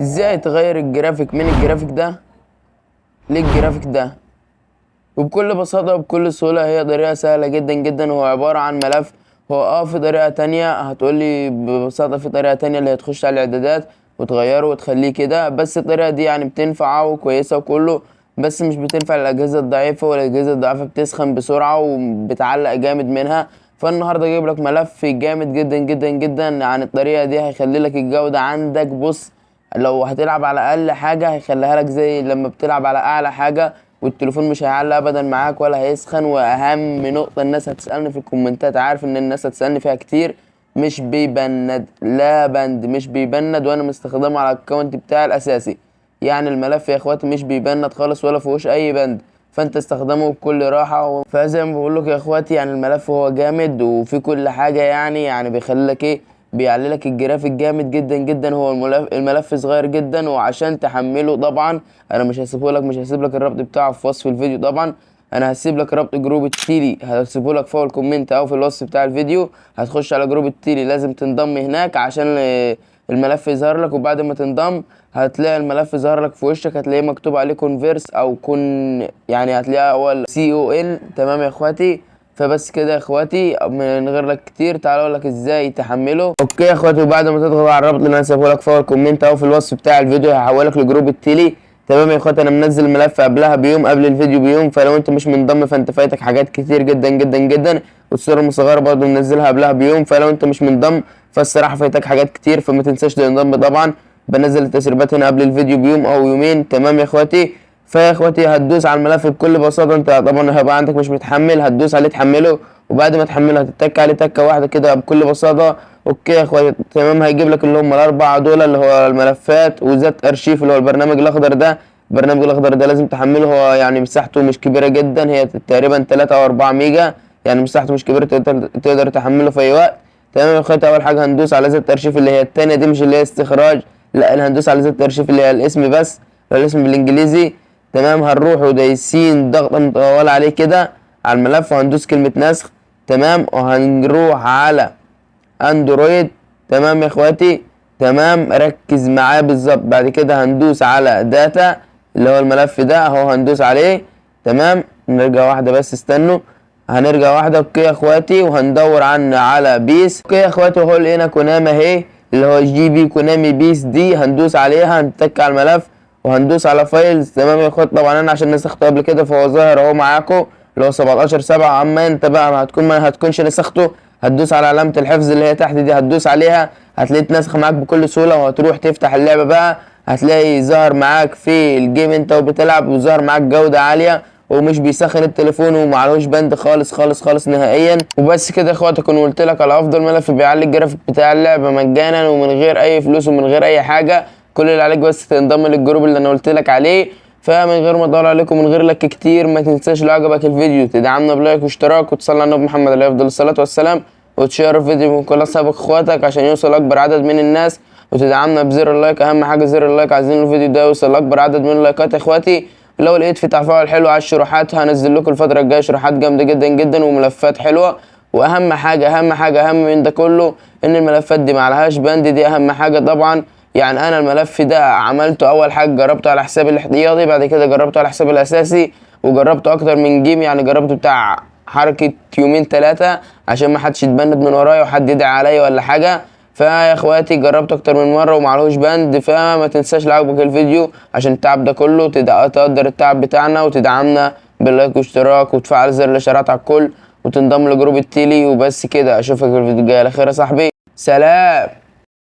ازاي تغير الجرافيك من الجرافيك ده للجرافيك ده وبكل بساطة وبكل سهولة. هي طريقة سهلة جدا جدا، وهو عبارة عن ملف. هو في طريقة تانية، هتقولي ببساطة في طريقة تانية اللي هتخش على الاعدادات وتغيره وتخليه كده، بس الطريقة دي يعني بتنفع وكويسة وكله، بس مش بتنفع للأجهزة الضعيفة، والأجهزة الضعيفة بتسخن بسرعة وبتعلق جامد منها. فالنهاردة جايب لك ملف جامد جدا جدا جدا عن الطريقة دي، هيخلي لك الجودة عندك، بص لو هتلعب على أقل حاجة هيخليها لك زي لما بتلعب على أعلى حاجة، والتليفون مش هيعلق أبدا معاك ولا هيسخن. وأهم نقطة الناس هتسألني في الكومنتات، عارف إن الناس هتسألني فيها كتير، مش بيبند، لا بند مش بيبند، وأنا مستخدمه على ال account بتاعي الأساسي. يعني الملف يا اخواتي مش بيبند خالص ولا فيهوش اي بند، فانت استخدمه بكل راحه. فزي ما بقول لك يا اخواتي يعني الملف هو جامد وفي كل حاجه، يعني بيخلي لك ايه، بيعلي لك الجرافيك جامد جدا جدا. هو الملف صغير جدا، وعشان تحمله طبعا انا مش هسيبه لك، مش هسيب لك الرابط بتاعه في وصف الفيديو، طبعا انا هسيب لك رابط group التيلي، هسيبه لك فوق ال comment او في الوصف بتاع الفيديو. هتخش على group التيلي، لازم تنضم هناك عشان الملف يظهر لك، وبعد ما تنضم هتلاقي الملف ظهر لك في وشك، هتلاقيه مكتوب عليه converse او con، يعني هتلاقيه اول CON. تمام يا اخواتي، فبس كده يا اخواتي من غير لك كتير، تعالوا اقول لك ازاي تحمله. okay يا اخواتي، وبعد ما تضغط على الرابط اللي انا سايبه لك فوق ال comment او في الوصف بتاع الفيديو هيحولك ل group التيلي. تمام يا اخواتي، انا منزل الملف قبلها بيوم، قبل الفيديو بيوم، فلو انت مش منضم فانت فايتك حاجات كتير جدا جدا جدا. والصورة المصغرة برضه منزلها قبلها بيوم، فلو انت مش منضم فالصراحة فايتك حاجات كتير، فما تنساش تنضم. طبعا بنزل التسريبات هنا قبل الفيديو بيوم او يومين. تمام يا اخواتي، فيا اخواتي هتدوس على الملف بكل بساطة، انت طبعا هيبقى عندك مش متحمل، هتدوس عليه تحمله، وبعد ما تحمله هتتك عليه تكة واحدة كده بكل بساطة. okay يا اخواتي تمام، هيجيب لك اللي هم الاربعة دول اللي هو الملفات وذات ارشيف اللي هو البرنامج الاخضر ده. البرنامج الاخضر ده لازم تحمله، هو يعني مساحته مش كبيرة جدا، هي تقريبا 3 او 4 ميجا، يعني مساحته مش كبيرة، تقدر تحمله في اي وقت. تمام يا اخواتي، اول حاجة هندوس على زر ارشيف اللي هي التانية دي، مش اللي هي استخراج، لا اللي هندوس على زر ارشيف اللي هي الاسم بس، الاسم بالانجليزي. تمام، هنروح ودايسين ضغطة مطولة عليه كده على الملف، وهندوس كلمة نسخ. تمام، وهنروح على اندرويد. تمام يا اخواتي، تمام ركز معايا بالظبط. بعد كده هندوس على data اللي هو الملف ده اهو، هندوس عليه. تمام، نرجع واحدة بس، استنوا هنرجع واحدة. okay يا اخواتي، وهندور على PES. okay يا اخواتي، وهو لقينا كونامي اهي اللي هو GB كونامي PES دي، هندوس عليها، هنتك على الملف وهندوس على files. تمام يا اخوات، طبعا انا عشان نسخته قبل كده فهو ظاهر اهو معاكم اللي هو 17/7. اما انت بقى ما هتكونش نسخته، هتدوس على علامة الحفظ اللي هي تحت دي، هتدوس عليها هتلاقيه اتنسخ معاك بكل سهولة، وهتروح تفتح اللعبة بقى هتلاقي ظهر معاك في ال game انت وبتلعب، وظهر معاك جودة عالية ومش بيسخن التليفون ومعلوش بند خالص خالص خالص نهائيا. وبس كده يا اخواتي، اكون قلت لك على افضل ملف بيعلي الجرافيك بتاع اللعبة مجانا ومن غير اي فلوس ومن غير اي حاجة. كل اللي عليك بس تنضم لل group اللي انا قلت لك عليه. فمن غير ما اطول عليكم من غير لك كتير، ما تنساش لو عجبك الفيديو تدعمنا ب like واشتراك، وتصلي على النبي محمد عليه افضل الصلاه والسلام، وتشير الفيديو من كل اصحابك اخواتك عشان يوصل اكبر عدد من الناس، وتدعمنا بزر ال like، اهم حاجه زر ال like، عايزين الفيديو ده يوصل لاكبر عدد من اللايكات يا اخواتي. لو لقيت في تفاعل حلو على الشروحات هنزل لكم الفتره الجايه شروحات جامده جدا جدا وملفات حلوه. واهم حاجه اهم حاجه اهم من ده كله ان الملفات دي معلهاش بند، دي اهم حاجه طبعا. يعني انا الملف ده عملته اول حاجه جربته على حسابي الاحتياطي، بعد كده جربته على حسابي الاساسي، وجربته اكتر من game، يعني جربته بتاع حركه يومين 3 عشان ما حدش يتبند من ورايا وحد يدعي عليا ولا حاجه. فيا اخواتي جربت اكتر من مره ومعلهوش بند. فما تنساش لو عجبك الفيديو عشان التعب ده كله تقدر التعب بتاعنا وتدعمنا بال like واشتراك وتفعل زر الاشعارات على الكل وتنضم ل group التيلي. وبس كده، اشوفك في الفيديو الجاي على خير يا صاحبي، سلام.